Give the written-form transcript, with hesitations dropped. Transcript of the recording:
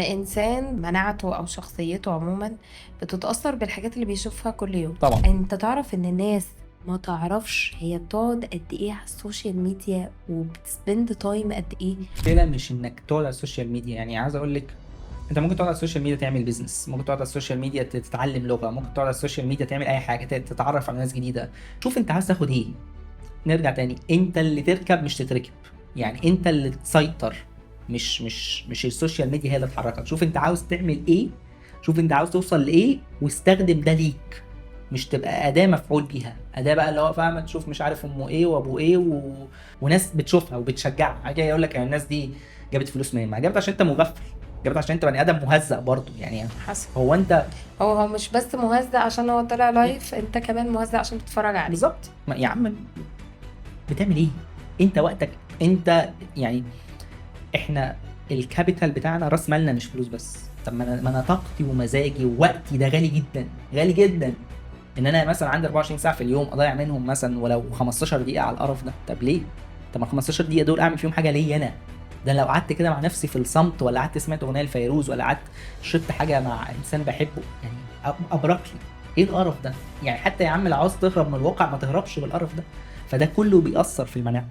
الإنسان مناعته أو شخصيته عمومًا بتتأثّر بالحاجات اللي بيشوفها كل يوم. طبعا. أنت تعرف إن الناس ما تعرفش هي بتقعد قد إيه على ال social media وبت spend time قد إيه؟ المشكلة مش انك تقعد على ال social media، يعني عايز اقول لك انت ممكن تقعد على ال social media تعمل business، ممكن تقعد على ال social media تتعلم لغه، ممكن تقعد على ال social media تعمل اي حاجه، تتعرف على ناس جديده. شوف انت عايز تاخد ايه. نرجع تاني، انت اللي تركب مش تتركب، يعني انت اللي تسيطر، مش ال social media هي اللي تحركك. شوف انت عاوز تعمل ايه، شوف انت عاوز توصل لايه، واستخدم ده ليك، مش تبقى اداه مفعول بيها. اداه بقى اللي هو فاهمه تشوف مش عارف امه ايه وابوه ايه وناس بتشوفها وبتشجعها. حاجة يقول لك يعني الناس دي جابت فلوس منين؟ ما جابت عشان انت مغفل، جابت عشان انت بني ادم مهزأ برضه يعني. حصل. هو انت هو مش بس مهزأ عشان هو طلع live، أنت كمان مهزأ عشان بتتفرج عليه. بالظبط. يا عم بتعمل ايه انت وقتك انت؟ يعني احنا ال capital بتاعنا راس مالنا مش فلوس بس. طب ما انا طاقتي ومزاجي ووقتي ده غالي جدا، غالي جدا. ان انا مثلا عندي 24 ساعة في اليوم اضيع منهم مثلا ولو 15 دقيقة على القرف ده، طب ليه؟ طب ما 15 دقيقة دول اعمل فيهم حاجة ليا انا. ده لو قعدت كده مع نفسي في الصمت، ولا قعدت سمعت اغنية لفيروز، ولا قعدت شربت حاجة مع انسان بحبه، يعني ابرك لي. ايه القرف ده؟ يعني حتى يا عم لو عاوز تهرب من الواقع ما تهربش بالقرف ده. فده كله بيأثر في المناعة.